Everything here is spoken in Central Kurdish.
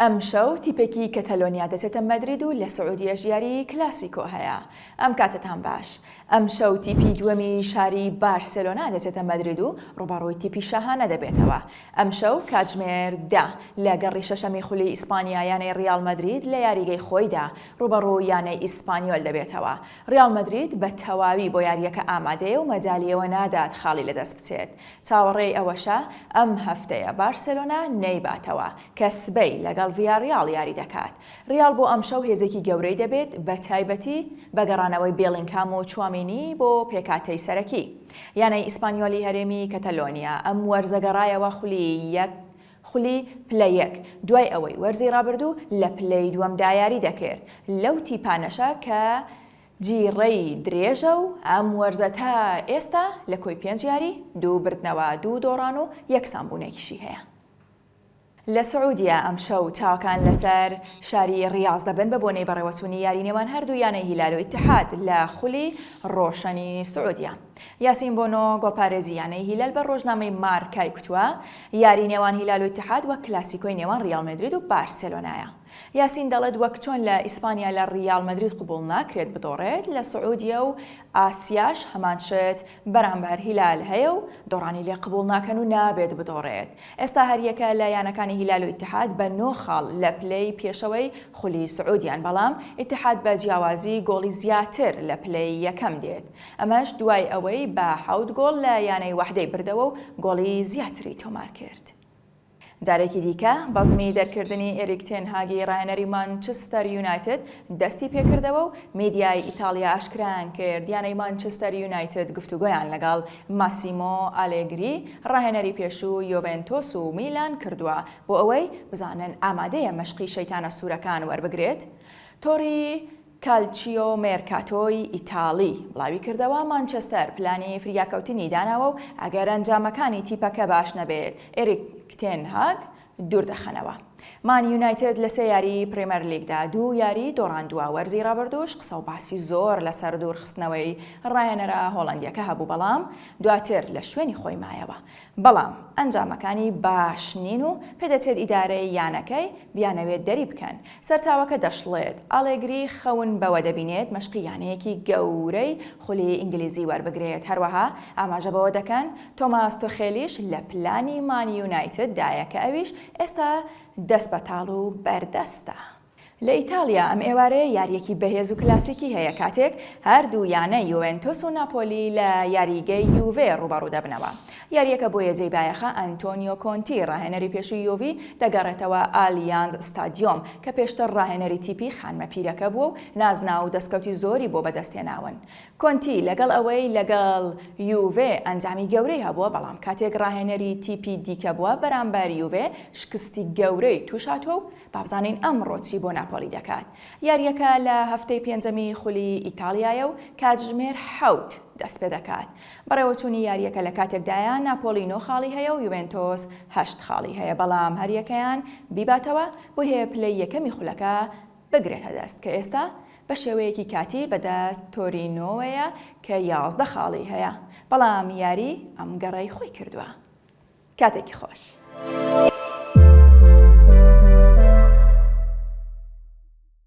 ئەمشەو تیپێکی کەتەلۆنیا دەچێتە مەدرید و لە سعودیەش یاریی کلاسیکۆ هەیە. ئەم کاتەتان باش. ئەمشەو تیپی دووەمی شاری بارسێلۆنا دەچێتە مەدرید و ڕووبەڕووی تیپی شاهانە دەبێتەوە. ئەمشەو کاتژمێر دە لە گەڕی شەشەمی خولی ئیسپانیا یانەی ڕیاڵ مەدرید لە یاریگەی خۆیدا ڕووبەڕوو یانەی ئیسپانیۆل دەبێتەوە. ڕیاڵ مەدرید بە تەواوی بۆ یارییەکە ئامادەیە و مەجالی ئەوە نادات خاڵی لەدەست بچێت. چاوەڕێی ئەوەشە ئەم هەفتەیە بارسێلۆنا نەیباتەوە، کە سبەی لەگەڵ ڤیاڕیاڵ یاری دەکات. ریاڵ بۆ ئەمشەو هێزێکی گەورەی دەبێت، بەتایبەتی بە گەڕانەوەی بێڵینگهام و چوامینی بۆ پێکهاتەی سەرەکی. یانەی ئیسپانیۆلی هەرێمی کەتەلۆنیا ئەم وەرزە گەڕایەوە خولی یەک خولی پلە یەک، دوای ئەوەی وەرزی رابردوو لە پلەی دووەمدا یاری دەکرد، لەو تیپانەشە کە جیڕەی درێژە و ئەم وەرزە تا ئێستا لە کۆی پێنج یاری، دوو بردنەوە، دوو دۆڕان و یەکسانبوونێکیشی هەیە. لە سعودیە ئەمشەو چاوەکان لەسەر شاری ڕیاز دەبن بە بۆنەی بەڕێوەچوونی یاری نێوان هەردوو یانەی هیلال و ئیتحاد لە خولی ڕۆشەنی سعودیە. یاسین بۆنۆ گۆڵپارێزی یانەی هیلال بە ڕۆژنامەی مارکای کوتووە، یاری نێوان هیلال و ئیتحاد وەک کلاسیکۆی نێوان ڕیاڵ مەدرید و بارسێلۆنایە. یاسین دەڵێت وەک چۆن لە ئیسپانیا لە ڕیاڵ مەدرید قبوڵ ناکرێت بدۆڕێت، لە سعودیە و ئاسیاش هەمان شت بەرامبەر هیلال هەیە و دۆڕانی لێ قبوڵ ناکەن و نابێت بدۆڕێت. ئێستا هەریەکە لە یانەکانی هیلال و ئیتیحاد بە نۆ خاڵ لە پلەی پێشەوەی خولی سعودیان، بەڵام ئیتیحاد بە جیاوازی گۆڵی زیاتر لە پلەی یەکەم دێت، ئەمەش دوای ئەوەی بە حەوت گۆڵ لە یانەی وەحدەی بردەوە و گۆڵی زیاتری تۆمارکرد. جارێکی دیکە بەزمی دەرکردنی ئێریک تێن هاگی راهێنەری مانچستەر یونایتد دەستی پێکردەوە و میدیای ئیتاڵیا ئاشکرایان کرد یانەی مانچستەر یونایتد گفتوگۆیان لەگەڵ ماسیمۆ ئالێگری راهێنەری پێشوو یۆڤێنتۆس و میلان کردووە بۆ ئەوەی بزانن ئامادەیە مەشقی شەیتانە سوورەکان وەربگرێت تۆڕی کالچیۆ مێرکاتۆی ئیتاڵی بڵاویکردەوە، مانچێستەر پلانی فریاکەوتنی داناوە و ئەگەر ئەنجامەکانی تیپەکە باش نەبێت، ئێریک تێن هاگ دووردەخەنەوە. مان یونایتد لە سێ یاریی پرێمەرلیگدا دوو یاریی دۆڕاندووە، وەرزی رابردووش قسە و باسی زۆر لەسەر دوورخستنەوەی راهێنەرە هۆڵەندییەکە هەبوو، بەڵام دواتر لە شوێنی خۆی مایەوە. بەڵام ئەنجامەکانی باش نین و پێدەچێت ئیدارەی یانەکەی بیانەوێت دەری بکەن. سەرچاوەکە دەشڵێت، ئالێگری خەون بەوە دەبینێت مەشقی یانەیەکی گەورەی خولی ئینگلیزی وەربگرێت، هەروەها ئاماژە بەوە دەکەن تۆماس تۆخێلیش لە پلانی مان یونایتد دایە کە ئەویش ئێستا دەستبەتاڵ و بەردەستە. لە ئیتاڵیا ئەم ئێوارەیە یارییەکی بەهێز و کلاسیکی هەیە کاتێک هەردوو یانەی یوڤێنتۆس و ناپۆلی لە یاریگەی یوڤێ ڕووبەڕوو دەبنەوە. یارییەکە بۆیە جێی بایەخە ئەنتۆنیۆ کۆنتی ڕاهێنەری پێشووی یۆڤی دەگەڕێتەوە ئالیانز ستادیۆم کە پێشتر ڕاهێنەری تیپی خانمە پیرەکە بووە و نازناو و دەستکەوتی زۆری بۆ بەدەستهێناون. کۆنتی لەگەڵ ئەوەی لەگەڵ یوڤێ ئەنجامی گەورەی هەبووە بەڵام کاتێک ڕاهێنەری تیپی دیکە بووە بەرامبەر یوڤێ شکستی گەورەی تووشهاتووە و با بزانین ئەمڕۆ چی بۆ ناپۆلی دەکات. یارییەکە لە هەفتەی پێنجەمی خولی ئیتاڵیایە و کاتژمێر حەوت دەستپێدەکات. بەڕێوەچوونی یارییەکە لە کاتێکدایە ناپۆلی نۆ خاڵی هەیە و یوڤێنتۆس هەشت خاڵی هەیە، بەڵام هەریەکەیان بیباتەوە بۆی هەیە پلەی یەکەمی خولەکە بگرێتە دەست کە ئێستا بە شێوەیەکی کاتی بەدەست تۆرینۆوەیە کە 11 خاڵی هەیە، بەڵام یاری ئەم گەڕەی خۆی کردووە. کاتێکی خۆش.